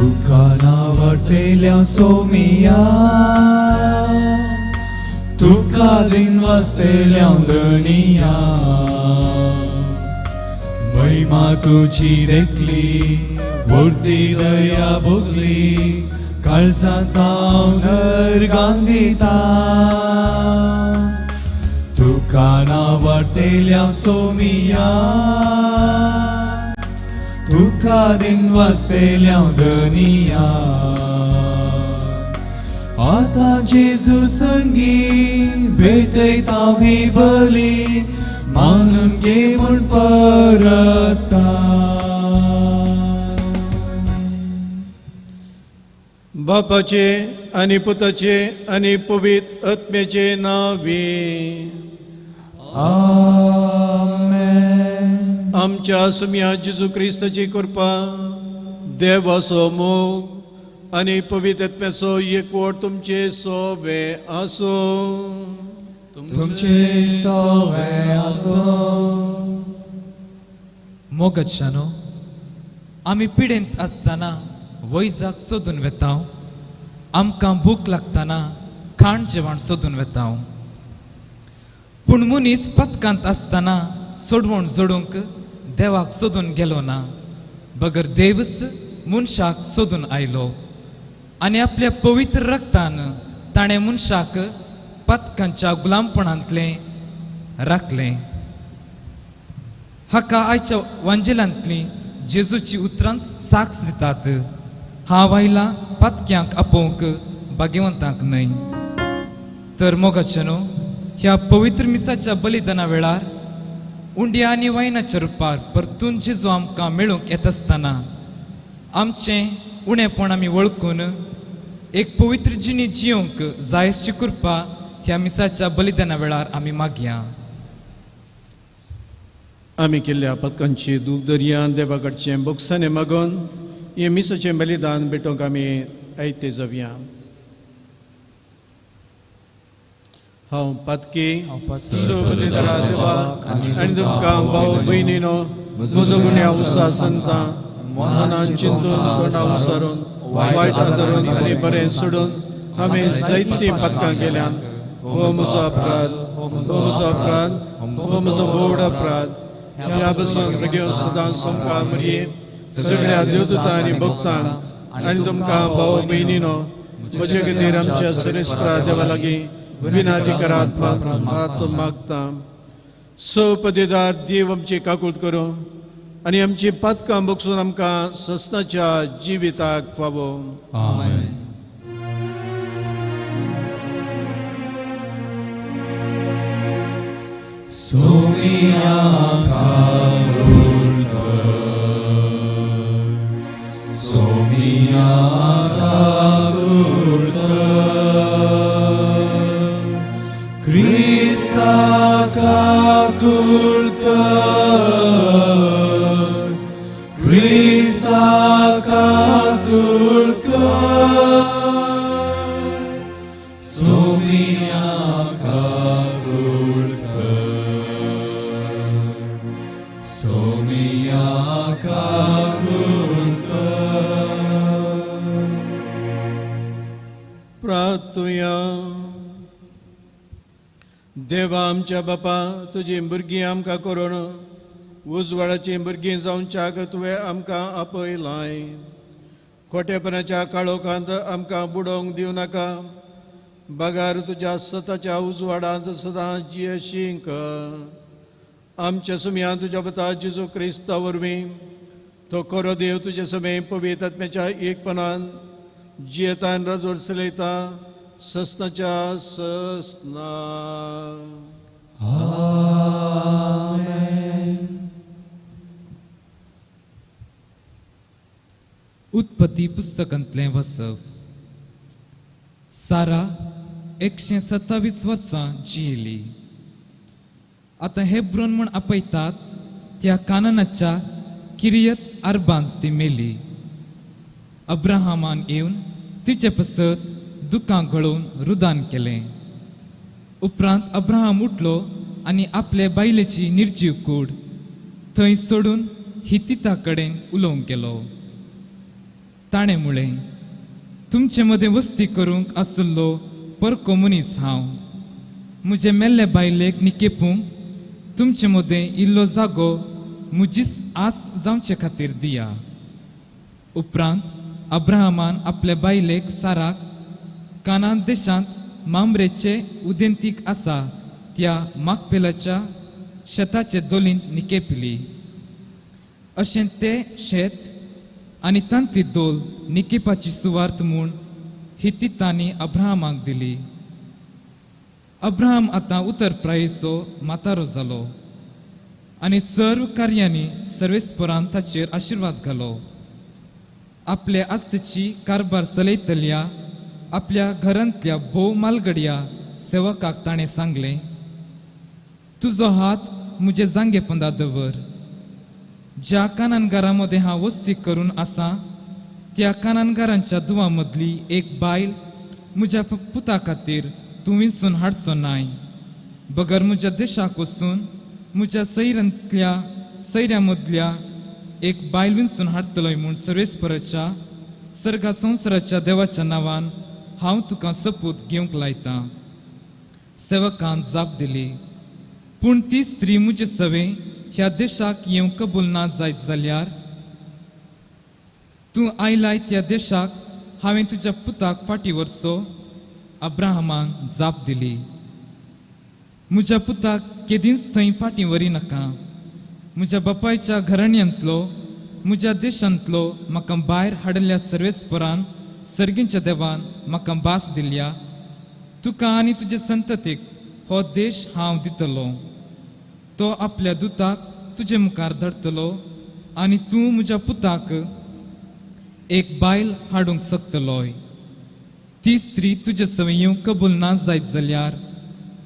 तुका नावडतेल्या सोमिया, तुका दिन वाचतेल्या दनिया. महिमा तुजी देखली, वर्दी दया भोगली, काळजांत हांव नरगांदिता. तुका नावडतेल्या सोमिया, तुका दिन वाचतेल्या दनिया. आतां जेजू संगी भेटयता ही बली, मानून घे म्हूण परता. बापाचे आनी पुताचे आनी पवित्र आत्म्याचे नांवे. आमेन. आमच्या सुम्या जेजू क्रिस्ताची कृपा, देवाचो मोग आनी पवित्र आत्म्याचो एकवट तुमचे सोबे आसूं. तुमचे सोवे आसूं. मोगतशानो, आमी पिडेंत आसतना वैजाक सोदून वेता, आमकां भूक लागतना खाण जेवण सोदून वेता, पूण मनीस पथकांत आसतना सोडवण जोडूंक देवाक सोदून गेलो ना, बगर देवच मनशाक सोदून आयलो आनी आपल्या पवित्र रक्तान ताणें मनशाक पथकांच्या गुलामपणांतलें राखलें. हाका आयच्या वांजेलांतली जेजूची उतरां साक्ष दितात. हांव आयलां पातक्यांक आपोवंक, भाग्यवंतांक न्हय. तर मोगाचे न्हू, ह्या पवित्र मिसाच्या बलिदाना वेळार उंड्या आनी वायनाच्या रुपार परतून जेजू आमकां मेळूंक येता आसतना आमचें उणेपण आमी वळखून एक पवित्र जिणी जियोंक जाय अशी कृपा ह्या मिसाच्या बलिदाना वेळार आमी मागया. आमी केल्ल्या पथकांची दूख दर्यान देवा कडचें बोगसाने मागून हें मिसाचें बलिदान भेटोवंक आमी आयते जावया. हांव पातकी सोबतीदारा देवा आनी तुमकां भाव भयणीनो म्हजो गुन्यांव उसा संता मनान चिंतून तोंडा उसारून वायट आदरून आनी बरें सोडून हांवें जायतीं पातकां केल्यात. हो म्हजो अपराध, हो म्हजो अपराध, हो म्हजो व्हड अपराध. ह्या पसून बेगीन सदां सोमकां मरये सगळ्या देवदूतां आनी भक्तांक आनी तुमकां भाव भयणीनो म्हजे खातीर आमच्या सरेस्परा देवा लागीं विनादी करात मागता. सपदेदार देव आमची काकूट करूं आनी आमची पातकां बगसून आमकां सस्नाच्या जिविताक फावो. आमेन. सोमिया काकूट कर, सोमिया काकूट कर, क्रिस्ता काकूट कर, क्रिस्ता काकूट कर, सोमिया काकूट कर, सोमिया काकूट कर. प्रार्थुया. देवा आमच्या बापा, तुजी भुरगीं आमकां करून उजवाडाची भुरगीं जावच्याक तुवें आमकां आपयलाय. खोटेपणाच्या काळोखांत आमकां बुडोवंक दिवं नाका, बगार तुज्या सताच्या उजवाडांत सदां जियेशींक. आमच्या सुमयान तुज्या पुता जेजू क्रिस्ता वरवीं तो खरो देव तुजे समें पवित्र आत्म्याच्या एकपणान जियेतान रजोर चलयता सस्नाच्या सस्ना. आमेन. उत्पत्ती पुस्तकांतलें वसप. सारा 127 वर्सां जियेली. आतां हेब्रोन म्हूण आपयतात त्या काननाच्या किरियत अरबांत ती मेली. अब्राहमान येवन तिचे पसत दुकां गळोवन रुदान केलें. उपरांत अब्राहम उठलो आनी आपले बायलेची निर्जीव कूड थंय सोडून हितिता कडेन उलोवंक गेलो. ताणें म्हळें, तुमचे मदें वस्ती करूंक आशिल्लो परको मनीस हांव. म्हजे मेल्ले बायलेक निकेपूंक तुमचे मदें इल्लो जागो म्हजीच आस्त जावचे खातीर दिया. उपरांत अब्राहमान आपले बायलेक साराक कानान देशांत मामरेचे उदेंतीक आसा त्या माकपेलाच्या शेताचे दोलींत निकेपली. अशें तें शेत आनी तांतली दोल निकेपाची सुवार्थ म्हूण हितितांनी अब्राहमाक दिली. अब्राहम आतां उतर प्रायेचो म्हातारो जालो आनी सर्व कार्यांनी सर्वेस्परान ताचेर आशिर्वाद घालो. आपले आस्तेची कारभार चलयतल्या आपल्या घरांतल्या भोव मालगड्या सेवकाक ताणें सांगलें, तुजो हात म्हजे जांगे पंदा दवर. ज्या कानानगारां मदें हांव वस्ती करून आसा त्या कानानगारांच्या दुवां मदली एक बायल म्हज्या पुता खातीर तूं विंचून हाडचो नाय, बगर म्हज्या देशाक वचून म्हज्या सैरांतल्या सैऱ्यां मदल्या एक बायल विंचून हाडटलोय म्हूण सर्वेस्पराच्या सर्गा संवसाराच्या देवाच्या नांवान हांव तुका सपूत घेवंक लायतां. सेवकान जाप दिली, पूण ती स्त्री म्हजे सवे ह्या देशाक येवंक कबूल ना जायत जाल्यार तूं आयलाय त्या देशाक हांवें तुज्या पुताक फाटीं व्हरचो. अब्राहमान जाप दिली, म्हज्या पुताक केदींच थंय फाटीं व्हरी नाका. म्हज्या बापायच्या घराण्यांतलो म्हज्या देशांतलो म्हाका भायर हाडिल्ल्या सर्वेस्परान सर्गींच्या देवान म्हाका भास दिल्या, तुका आनी तुजे संततीक हो देश हांव दितलो. तो आपल्या दुताक तुजे मुखार धाडटलो आनी तूं म्हज्या पुताक एक बायल हाडूंक शकतलोय. ती स्त्री तुजे सवय येवंक कबूल ना जायत जाल्यार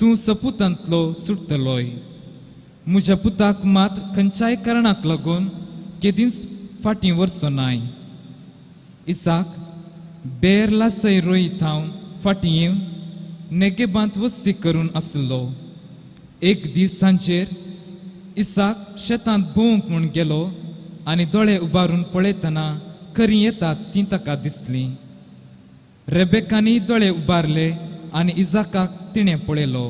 तूं सपुतांतलो सुट्टलोय. म्हज्या पुताक मात खंयच्याय कारणाक लागून केदींच फाटीं व्हरचो नाय. इसाक बेर लासय रोई थावन फाटीं येवन नेगेबांत वस्ती करून आसलो. एक दीस सांजेर इसाक शेतांत भोंवंक म्हूण गेलो आनी दोळे उबारून पळयतना खरीं येतात तीं ताका दिसलीं. रेबेकानी दोळे उबारले आनी इजाकाक तिणें पळयलो.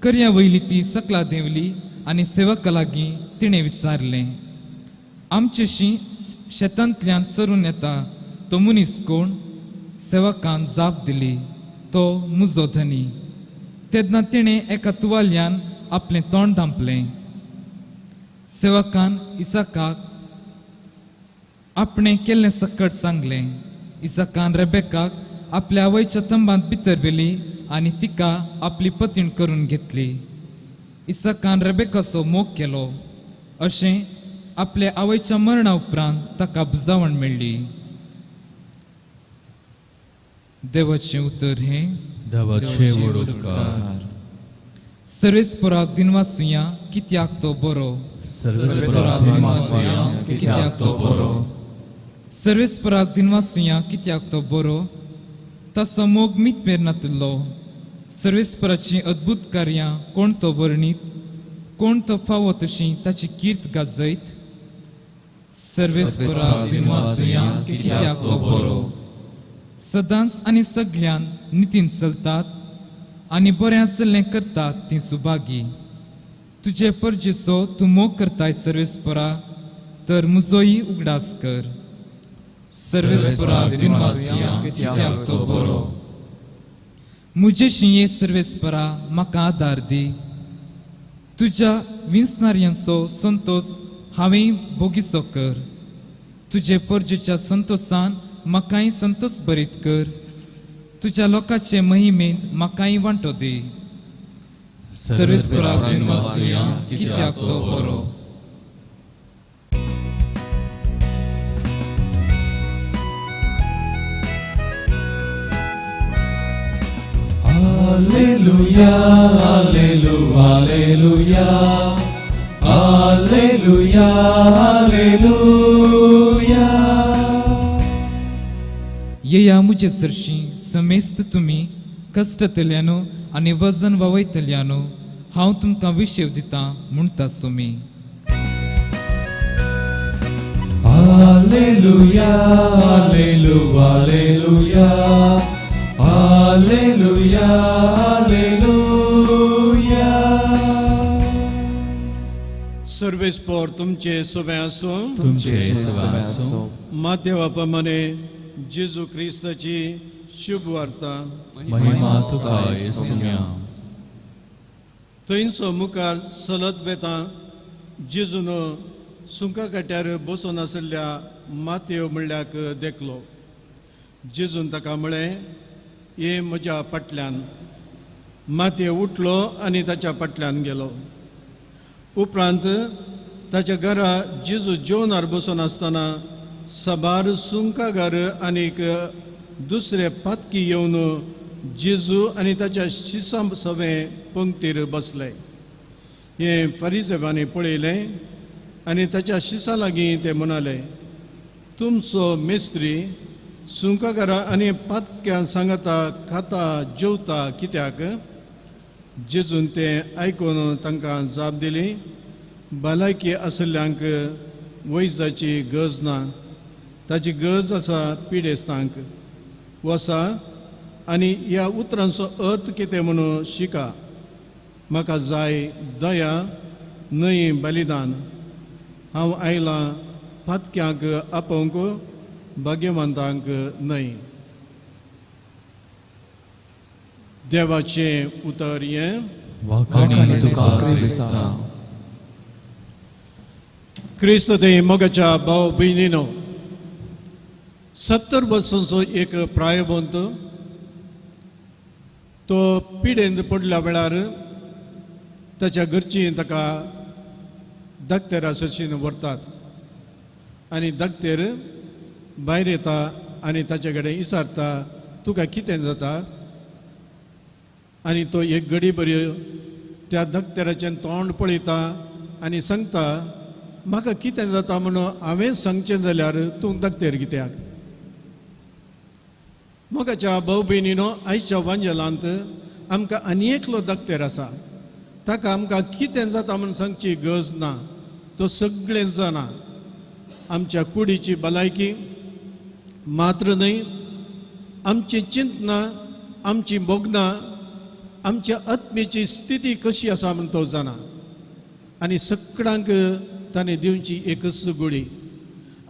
करया वयली ती सकला देंवली आनी सेवका लागीं तिणें विचारलें, आमचेशी शेतांतल्यान सरून येता तो मनीस कोण? सेवकान जाप दिली, तो मुजो धनी. तेन्ना तिणें एका तुवाल्यान आपलें तोंड धांपलें. सेवकान इसाकाक आपणें केल्लें सकट सांगलें. इसाकान रेबेकाक आपल्या आवयच्या तंबांत भितर व्हेली आनी तिका आपली पतीण करून घेतली. इसाकान रेबेकाचो मोग केलो. अशें आपल्या आवयच्या मरणा उपरांत ताका बुजावण मेळ्ळी. देवाचें उतर हें देवाचे व्हड उपकार. सर्वेस्पराक दिनवासुया कित्याक तो बरो. सर्वेस्पराक दिनवासुया कित्याक तो बरो. सर्वेस्पराक दिनवासुया कित्याक तो बरो. ताचो मोग मितमेर नातिल्लो. सर्वेस्पराचीं अद्भुत कार्यां कोण तो वर्णीत, कोण तो फावो तशी ताची कीर्त गाजयत. सर्वेस्पराक दिनवासुया कित्याक तो बरो. सदांच आनी सगल्यान नितीन चलतात आनी बरें आसलें करतात तीं सुभागी. तुजे परजेचो तूं मोग करताय सर्वेस्परा, तर म्हजोय उगडास कर. सर्वेस्पराक दिनवासुया कित्याक तो बरो. म्हजे शिंये सर्वेस्परा म्हाका आदार दी. तुज्या विंचणाऱ्यांचो संतोस हांवें भोगीचो कर. तुजे परजेच्या संतोसान म्हाकाय संतोस बरीत कर. तुज्या लोकांचे महिमेंत म्हाकाय वांटो दी. सर्वेस्पराक दिनवासुया कित्याक तो बरो. Alleluia, alleluia, alleluia, alleluia, alleluia. येया म्हजे सरशी समेस्त तुमी कश्टतल्यानो आनी वजन वावयतल्यानो, हांव तुमकां विशेव दितां म्हणटा Somi. Alleluia, Hallelujah, hallelujah, hallelujah, hallelujah. सर्वेस्पोर तुमचे सोबे आसूं. तुमचे सवे आसूं. मातेवा प्रमाणे जेजू क्रिस्ताची शुभ वार्ता. महिमा तुका येसुम्या. थंयसो मुखार चलत वेता जेजून सुंका काट्यार बसून आशिल्ल्या मातेव म्हणल्याक देखलो. जेजून ताका म्हळें, ये म्हज्या फाटल्यान. मातेव उठलो आनी ताच्या फाटल्यान गेलो. उपरांत ताच्या घरा जेजू जेवणार बसून आसतना साबार सुंकागार आनीक दुसरे पातकी येवन जेजू आनी ताच्या शिसां सवें पंक्तीर बसले. हें फारीजेवांनी पळयलें आनी ताच्या शिसां लागीं ते म्हणाले, तुमचो मिस्त्री सुंकागारा आनी पातक्यां सांगता खाता जेवता कित्याक? जेजून तें आयकून तांकां जाप दिली, भलायकी आशिल्ल्यांक वैजाची गरज ना, ताची गरज आसा पिडेस्तांक. वसा आनी ह्या उतरांचो अर्थ कितें म्हणून शिका. म्हाका जाय दया न्हय बलिदान. हांव आयलां पातक्यांक आपोवंक, भाग्यवंतांक न्हय. देवाचें उतर हें. वाखाणी तुका क्रिस्ता. क्रिस्त ते मोगाच्या भाव भयणीनो, 70 वर्सांचो एक प्रायवंत तो पिडेंत पडल्या वेळार ताच्या घरचीं ताका दाक्तेरा सरशीन व्हरतात आनी दाक्तेर भायर येता आनी ताचे कडेन विचारता, तुका कितें जाता? आनी तो एक घडी बरी त्या दाक्तेराचें तोंड पळयता आनी सांगता, म्हाका कितें जाता म्हणून हांवें सांगचें जाल्यार तूं दाक्तेर कित्याक? मोगाच्या भाव भयणीनो, आयच्या वांजेलांत आमकां आनी एकलो दाक्तेर आसा. ताका आमकां कितें जाता म्हूण सांगची गरज ना, तो सगळें जाणा. आमच्या कुडीची भलायकी मात्र न्हय, आमची चिंतना, आमची भोगणां, आमच्या आत्मेची स्थिती कशी आसा म्हूण तो जाणा. आनी सगळ्यांक ताणें दिवची एकच गुळी,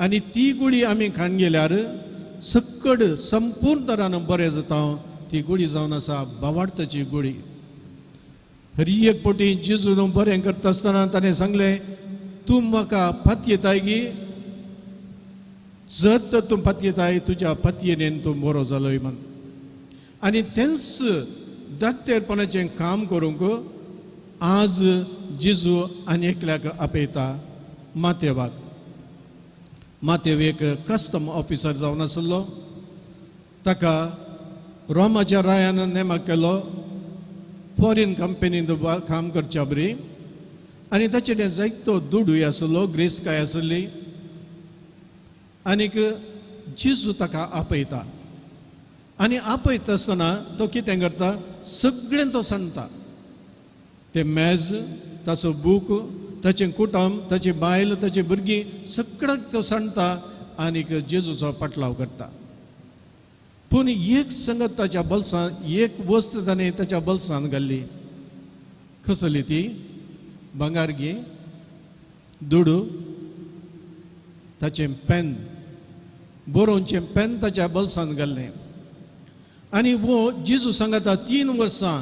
आनी ती गुळी आमी खाण गेल्यार सक्कड संपूर्ण तरान बरें जाता. ती गुळी जावन आसा भावार्थाची गुळी. हर एक पटी जेजून बरें करता आसतना ताणें सांगलें, तूं म्हाका फातयेताय गी? जर तर तूं फातयेताय, तुज्या फातयेन तूं बरो जालोय म्हण. आनी तेंच दाक्तेरपणाचें काम करूंक आज जेजू आनी एकल्याक आपयता, मातेवाक. मातेव एक कस्टम ऑफिसर जावन आसलो. ताका रोमाच्या रायान नेमक केलो फॉरेन कंपनींत काम करच्या बरी. आनी ताचे कडेन जायतो दुडूय आसलो, ग्रेसकाय आसली. आनीक जेजू ताका आपयता आनी आपयता आसतना तो कितें करता, सगळें तो सांगता. तें मेज, ताचो बूक, ताचें कुटुंब, ताची बायल, ताची भुरगीं, सगळ्यांक तो सांगता आनीक जेजूचो पाटलाव करता. पूण एक संगत ताच्या बल्सान, एक वस्त ताणें ताच्या बल्सान घाल्ली. कसली ती? भांगार गी, दुडू, ताचें पेन, बरोवचें पेन ताच्या बल्सान घाल्लें. आनी वो जेजू सांगता 3 वर्सां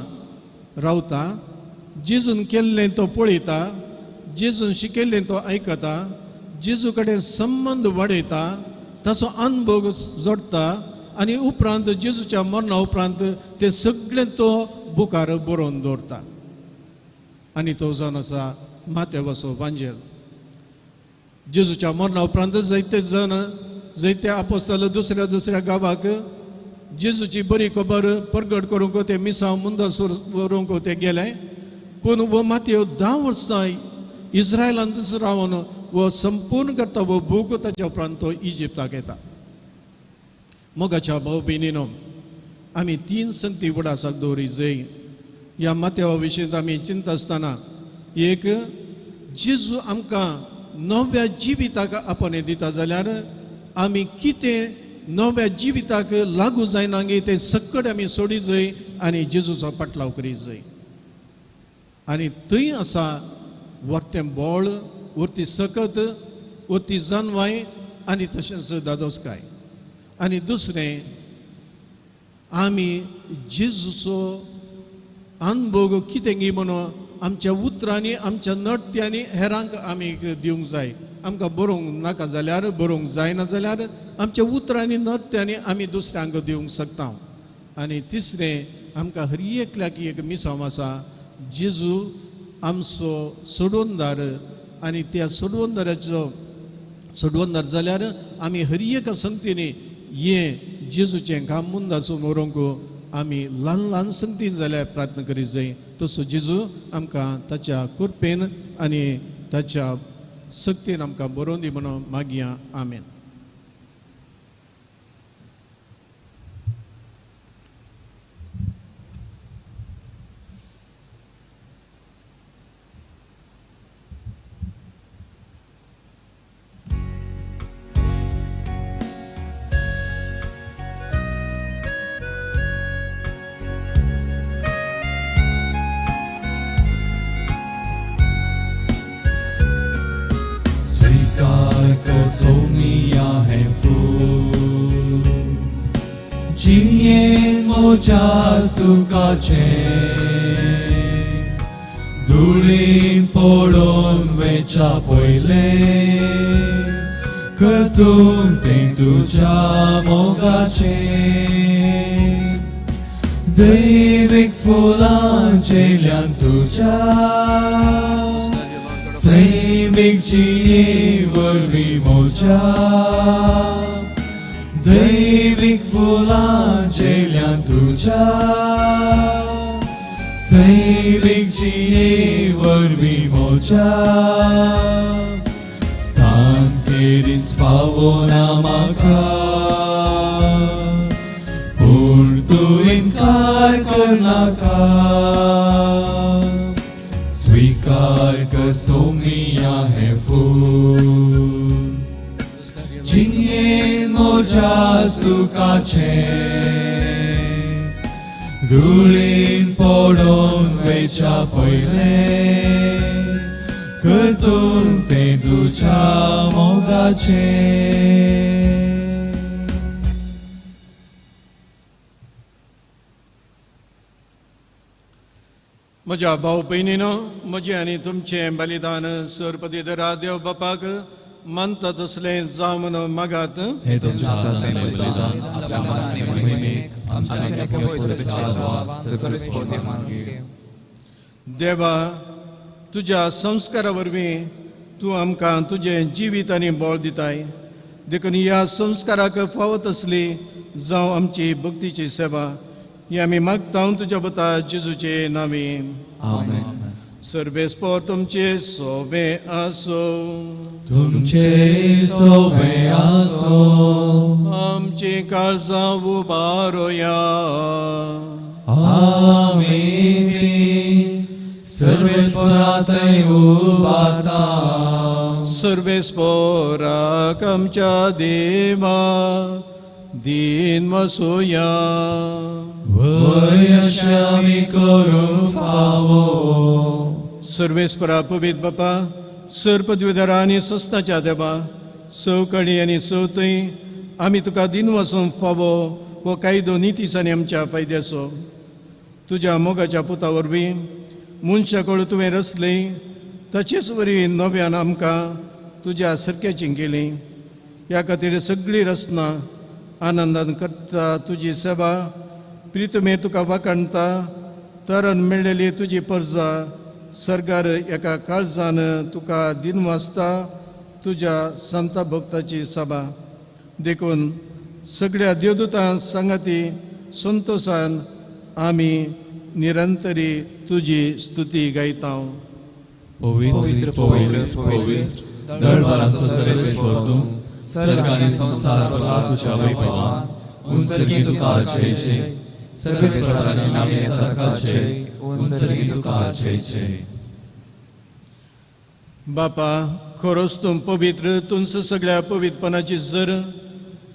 रावता, जेजून केल्लें तो पळयता, जेजून शिकयल्लें तो आयकता, जेजू कडेन संबंद वाडयता, ताचो अनुभव जोडटा आनी उपरांत जेजूच्या मरणा उपरांत ते सगळें तो बुकार बरोवन दवरता. आनी तो जावन आसा मातेवाचो वांजेल. जेजूच्या मरणा उपरांत जायते जाण, जायते आपोस्ताल दुसऱ्या दुसऱ्या गांवाक जेजूची बरी खबर परगट करूंक ते मिसांव मुंदासूर व्हरूंक ते गेले. पूण वो मातयो 10 वर्सां इस्रायलांतच रावन वो संपूर्ण करता वो बूक. ताच्या उपरांत तो इजिप्ताक येता. मोगाच्या भाव भयणीनो, आमी 3 संगती उडासाक दवरी जय. ह्या मातेवा विशीं आमी चिंता आसतना, एक, जेजू आमकां नव्या जिविताक आपण दिता जाल्यार आमी कितें नव्या जिविताक लागू जायना गे तें सकट आमी सोडी जाय आनी जेजूचो पाटलाव करी जाय. आनी थंय आसा वर्तें बोळ, वर्ती सकत, वर्ती जानवाय आनी तशेंच दादोसकाय. आनी दुसरें आमी जेजूचो अनभोग कितें गी म्हणून आमच्या उतरांनी आमच्या नडत्यांनी हेरांक आमी दिवंक जाय. आमकां बरोवंक नाका जाल्यार, बरोवंक जायना जाल्यार आमच्या उतरांनी नडत्यांनी आमी दुसऱ्यांक दिवंक शकता. आनी तिसरें आमकां हर एकल्याक एक मिसांव आसा, जेजू आमचो सोडवणदार आनी त्या सोडवणदाराचो सोडवणदार जाल्यार आमी हर एका संगतीनी हें जेजूचें काम मुंदाचो व्हरूंक आमी ल्हान ल्हान संगतीन जाल्यार प्रार्थना करीत जाय. तसो जेजू आमकां ताच्या कृपेन आनी ताच्या शक्तीन आमकां बरोवन दी म्हणून मागया. आमेन. सोनिया है फूल जिये मोजा सुखाचे धुळीन पडोन वेच्या पयले करतून तें तुज्या मोगाचे दैवीक फुलांचेल्यान तुज्या सैमीक जिये वरवीं मोजा दैवीक फुलांचेल्यान तुज्या सैमीक जिये वरवीं मोजा सांकेरीच पावना म्हाका पूण तूं इनकार करनाका स्वीकार कर सोमिया है फूल जिये मोजा सुखाचे धुळीन पडोन वेच्या पयले करतून तें तुज्या मोगाचे. म्हज्या भाव भयणीनो, म्हजें आनी तुमचें बलिदान सरपदीधरा देव बापाक मानता तसलें जावं म्हणून मागात. हे तुमच्या हातांतलें बलिदान आपल्या मान आनी महिमेक आमच्या देवा, तुज्या संस्कारा वरवीं तूं आमकां तुजें जिवीत आनी बळ दिताय, देखून ह्या संस्काराक फावो तसली जावं आमची भक्तीची सेवा. ही आमी मागता तुज्या पुता जेजूचे नांवी. आमेन. सर्वेस्पोर तुमचे सोबे आसो, तुमचे सोबे आसो. आमची काळजां उबारोया. आमी सर्वेस्पोरातय उबारता. सर्वेस्पोराक आमच्या देवा दीन वसोया. वय अशें आमी करूंक फावो. सर्वेस्परा पवित्र बापा, सर्पद्विधरा आनी सस्ताच्या देवा, सवकळी आनी सवतय आमी तुका दिन वचूंक फावो हो कायदो नितीस आनी आमच्या फायद्याचो. तुज्या मोगाच्या पुता वरवीं मनशा कडेन तुवें रचलें, ताचेच वरवीं नव्यान आमकां तुज्या सारक्याची केली. ह्या खातीर सगळी रचना आनंदान करता तुजी सेवा, प्रितमेर तुका वाखाणता. तरण मेळ्ळेली तुजी परजा सर्गार एका काळजान तुका दिन वाचता तुज्या संता भक्ताची सभा. देखून सगळ्या देवदूतां सांगाती संतोशान आमी निरंतरी तुजी स्तुती गायता. पवित्र पवित्र पवित्र दळबाराचो सर्वेस्पर तूं, सर्ग आनी संवसार भरला तुज्या वैभवान. उंचर्गी तुका जय जय, सर्वेस्पराच्या नांवान येता ताका जय, उंचर्गी तुका जय जय. बापा, खरोच तूं पवित्र, तुमचं सगळ्या पवित्रपणाची जर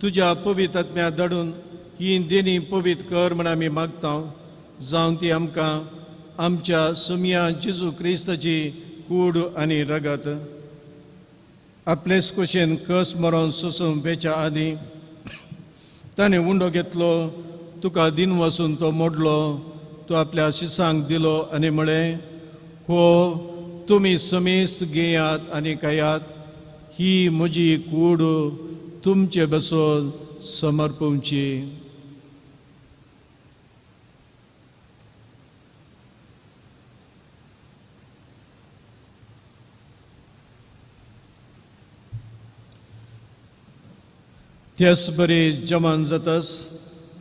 तुज्या पवित्र आत्म्या धाडून ही देणी पवित्र कर म्हण आमी मागता, जावन ती आमकां आमच्या सुमया जेजू क्रिस्ताची कूड आनी रगत आपलेच कुशीन कस मरोन सोसून वेच्या आदीं ताणें उंडो घेतलो, तुका दिन वसून तो मोडलो, तो आपल्या शिसांक दिलो आनी म्हळें, हो तुमी समेस्त घेयात आनी खायात, ही म्हजी कूड तुमचे बसून समर्पवची. त्याच बरी जमान जातस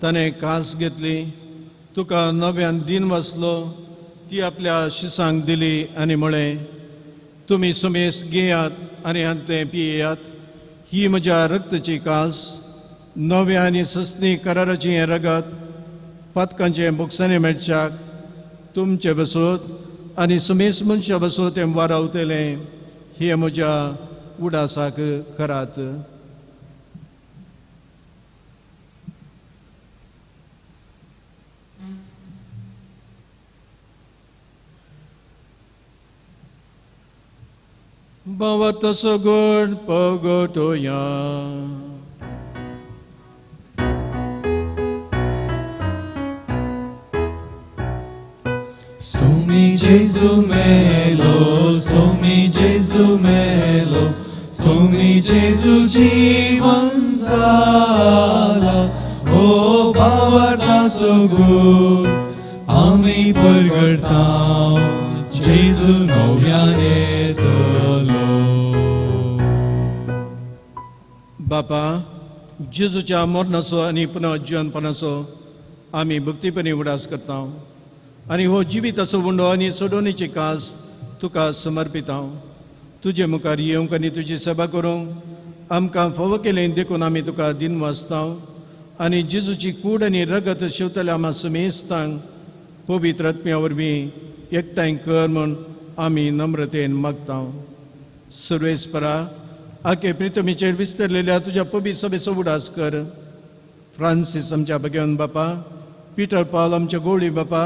ताणें कास घेतली, तुका नव्यान दिन वाचलो, ती आपल्या शिसांक दिली आनी म्हळें, तुमी समेस घेयात आनी हांतलें पियेयात, ही म्हज्या रक्ताची कास, नव्या आनी सस्नी कराराची हें रगत पातकांचें बोगसाणें मेळच्याक तुमचे बसोत आनी समेस मनशा बसोत तें वारावतलें, हें म्हज्या उडासाक करात. भवत सगुण पगटोया. Somi Gesù melo, Somi Gesù melo, Somi Gesù जीवन जाला, ओ बावरता सुगुण आमी परगटता, जेजू नव्यान येतलो. बापा, जेजूच्या मरणाचो आनी पुनर्जीवनपणाचो आमी भक्तीपणी उडास करता आनी हो जिविताचो उंडो आनी सोडोवणेची कास तुका समर्पिता. तुजे मुखार येवंक आनी तुजी सेवा करूंक आमकां फावो केलें देखून आमी तुका दिन वाचता आनी जेजूची कूड आनी रगत शेवतल्या आमा समेस्तांक पवित्र आत्म्या वरवीं एकठांय कर म्हूण आमी नम्रतेन मागता. सर्वेस्परा, आखे प्रितमीचेर विस्तरलेल्या तुज्या पवित्र सभेचो उडास कर. फ्रांसीस आमच्या भगवान बापा, पिटर पावल आमच्या गोवळी बापा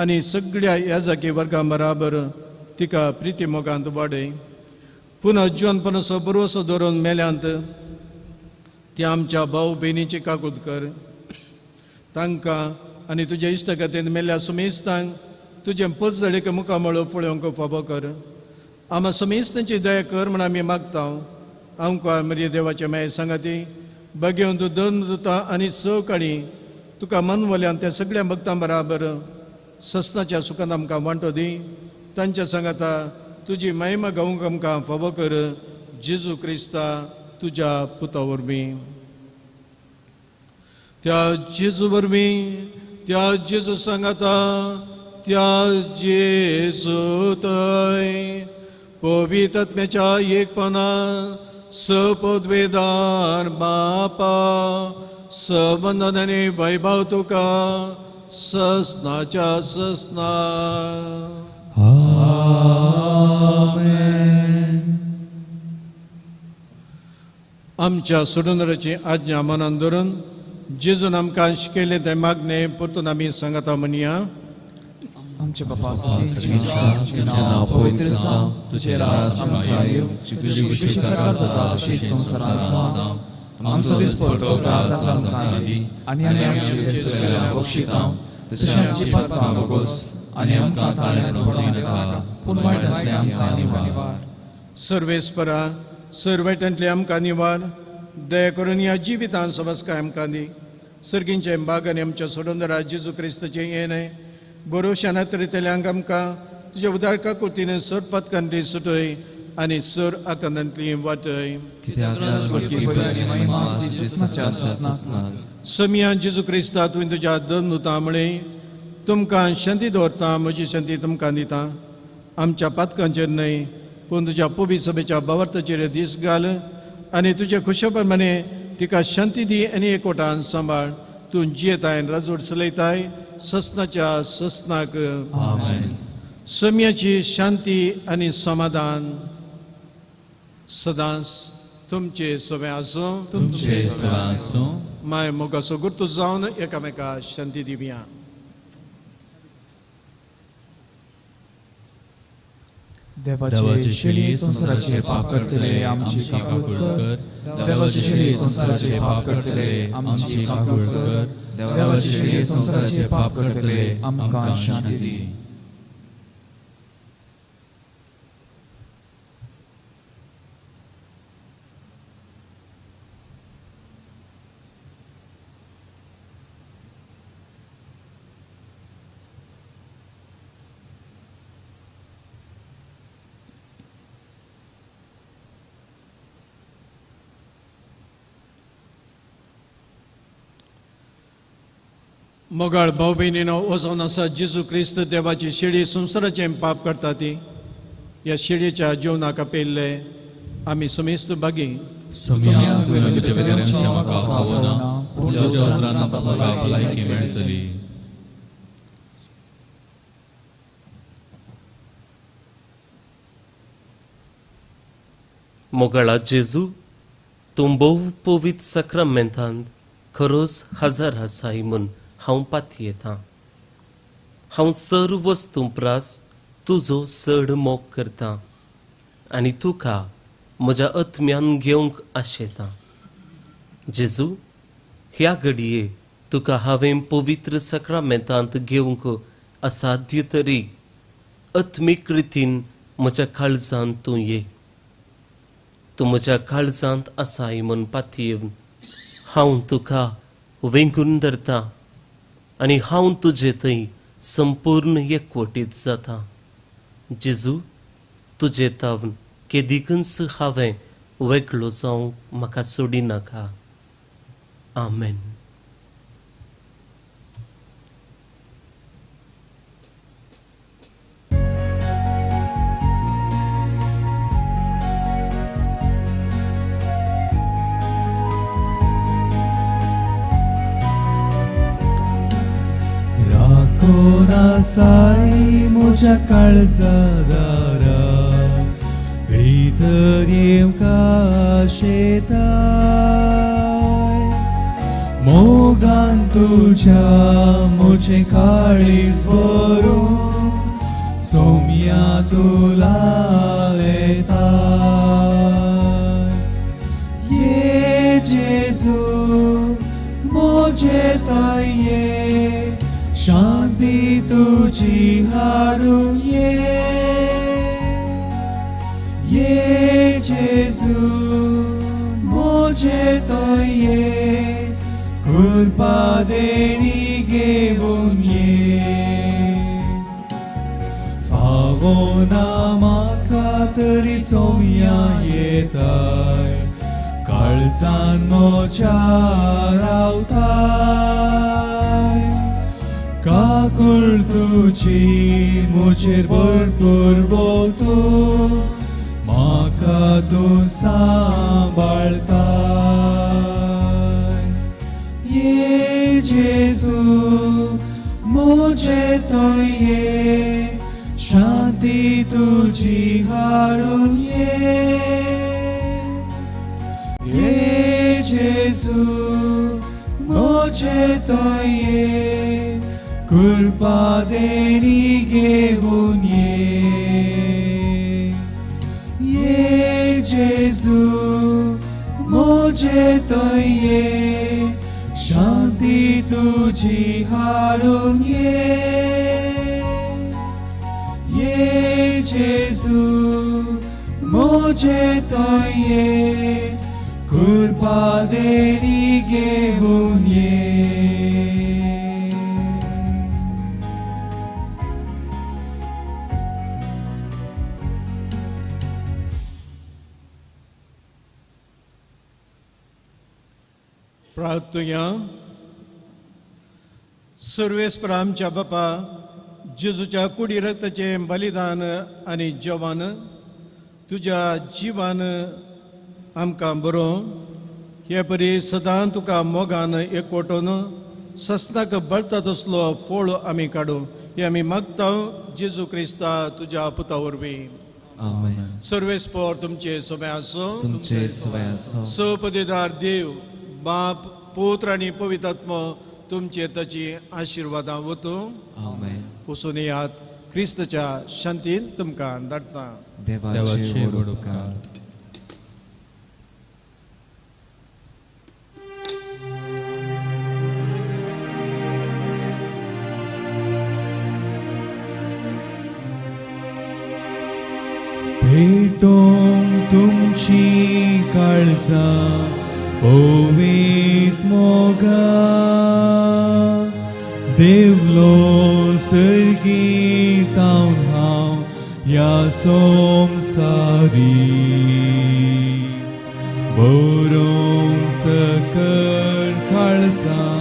आनी सगळ्या याजाकी वर्गां बराबर तिका प्रिती मोगांत वाडय. पुनः जिवनपणाचो बरोसो दवरून मेल्यांत त्या आमच्या भाव भयणीची काकूत कर. तांकां आनी तुज्या इश्टगतीन मेल्ल्या सुमेस्तांक तुजें पजळीक मुखामळ पळोवंक फावो कर. आमा समेस्तांची दया कर म्हण आमी मागता. आमकां मरिया देवाचे माये सांगाती बगेवन तूं दोन दुता आनी स काळी तुका मनवल्यान त्या सगळ्या भक्तां बराबर सस्नाच्या सुखान आमकां वांटो दी. तांच्या सांगाता तुजी महिमा गावंक आमकां फावो कर, जेजू क्रिस्ता तुज्या पुता वरवीं. त्या जेजू वरवीं, त्या जेजू सांगाता, त्या जेजू थंय पवित्र आत्म्याच्या एकपणा सपदवेदार बापा सबंदन आनी वैभव तुका ससनाच्या ससना. आमेन. आमच्या सोडूनराची आज्ञा मनान धरून जेजून आमकां शिकयलें तें मागणें परतून आमी सांगता म्हणया. आमचे बापा, तुजें नांव पवित्र जावं, तुजें राज आमकां येवं, तुजी इच्छा स्वर्गांत जाता तशीच संवसारांत जावं. आमचो दिसपट्टो ग्रास आमकां दी आनी आमी आमच्या चुकल्यांक बक्षिता तशें आमची पातकां भोगोस आनी आमकां ताळ्यांत पडोवं नाका, पूण वायटांतलें आमकां निवार. सर्वेस्परा, सर्वायटांतलें आमकां निवार. दया करून ह्या जिवितान समजकाय आमकां दी. सर्गींचे बाग आनी आमच्या सोडोंदरा जेजू क्रिस्ताचें येणें बरोशान तरेतल्यांक आमकां तुज्या उदार काकुळतीन सर पातकांतली सुटय आनी सर आकांतांतली वाटय. समिया जेजू क्रिस्ता, तुवें तुज्या दोन दुतां म्हळें, तुमकां शांती दवरता, म्हजी शांती तुमकां दिता. आमच्या पातकांचेर न्हय पूण तुज्या पवित्र सभेच्या भावार्थाचेर दीस घाल आनी तुजे खुशे प्रमाणे तिका शांती दी आनी एकवटान सांबाळ. तूं जियेताय राजवट चलयताय ससनाच्या ससनाक. सम्याची शांती आनी समाधान सदांच तुमचे सवे आसूं, तुमचे सवे आसूं. माय मोगाचो गुर्तू जावन एकामेका शांती दिवया. देवाचे शेळी संवसाराचे पाप करतले आमची काकूळ कर. देवाचे शेळी संवसाराचे पाप करतले आमची काकूळ कर. देवाचे शेळी संवसाराचे पाप करतले आमकां शांती दी. मोगाळ भाव भयणीनो, वचून आसा जेजू क्रिस्त देवाची शेळी संवसाराचें पाप करता ती ह्या शेळयेच्या जेवणाक आपयल्ले आमी समेस्त भागी. मोगाळा जेजू, तूं भोव पवित्र साक्रामेंतांत खरोच हजर आसाय म्हूण हांव पातयेतां. हांव सर्व वस्तूं प्रास तुजो चड मोग करतां आनी तुका म्हज्या आत्म्यान घेवंक आशेतां. जेजू, ह्या घडये तुका हांवें पवित्र साक्रामेंतांत घेवंक असाध्य तरी आत्मीक रितीन म्हज्या काळजांत तूं ये. तूं म्हज्या काळजांत आसाय म्हूण पातयेवन हांव तुका वेंगून धरतां आनी हांव तुजे थंय संपूर्ण एकवटीत जाता. जेजू, तुजे तावन केदीकच हांवें वेगळो जावंक म्हाका सोडिनाका. आमेन. कोणासाई म्हज्या काळजा दारा भितर येवंक आशेताय. मोगान तुज्या म्हजें काळीज भरून सोम्या तुला येताय. ये जेजू म्हजे ताये, शांती तुझी हाडून ये. ये जेजू म्हजे तये, कृपा देणी घेवन ये. फावो ना म्हाका तरी सोम्या येताय, काळजान म्हज्या रावताय. काकूळ तुजी म्हजेर भरपूर वतून म्हाका तूं सांबाळताय. ये जेजू म्हजे तये, शांती तुजी हाडून ये. ये जेजू म्हजे तये, कृपा देणी घेवन ये. ये जेजू म्हजे तये, शांती तुजी हाडून ये. ये जेजू म्हजे तये, कृपा देणी घेवन ये. प्रार्थुया. सर्वेस्पर आमच्या बापा, जेजूच्या कुडी रक्ताचें बलिदान आनी जेवण तुज्या जिवान आमकां बरोवं हे परी सदां तुका मोगान एकवटून सस्नाक बळता तसलो फोळ आमी काडूं हे आमी मागता जेजू क्रिस्ता तुज्या पुता वरवीं. आमेन. सर्वेस्पोर तुमचे सोबे आसूं. तुमचे सवय आसूं. सपदेदार देव बाप पुत्र आनी पवित्र आत्मो तुमचे ताची आशिर्वादां वतूं. आमेन. वचून येयात क्रिस्तच्या शांतीन तुमकां धाडटा. देवाचे व्हड उपकार. भेटोंक तुमची काळजां पवित्र मोगा देवलो सर्गीतावन हांव ह्या संवसारी बरोवंक सकट काळजां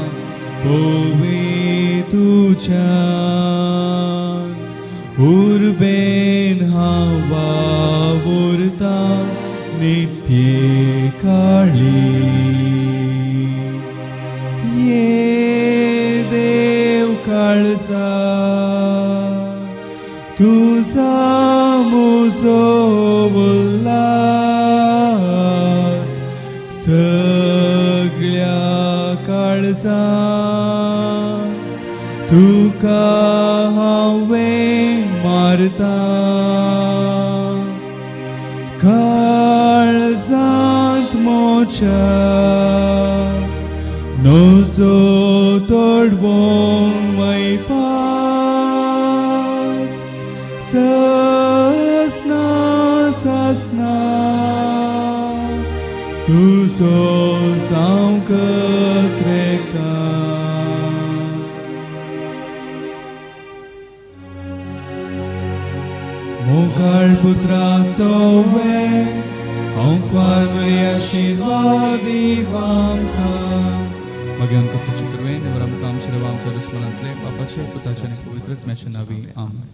पवित्र तुज्यान उर्बेन हांव वावुरता नित्ये काळी. ये देव काळजा तुझा म्हजो उल्हास सगळ्या काळजान तुका हांवें मारता काळजांत मोच्या नजो तोडवंक मैपास ससना ससना तुजो जावंक रेखा. मोगाळ पुत्रा सोवे हांव क्वार आशिर्वाद आमकां. भगवान कसोची कृपेन निवराम आमच्या देवा आमच्या दुस्मनांतले बापाचे पुताचे आनी पवित्र आत्म्याच्या नांवी. आमेन.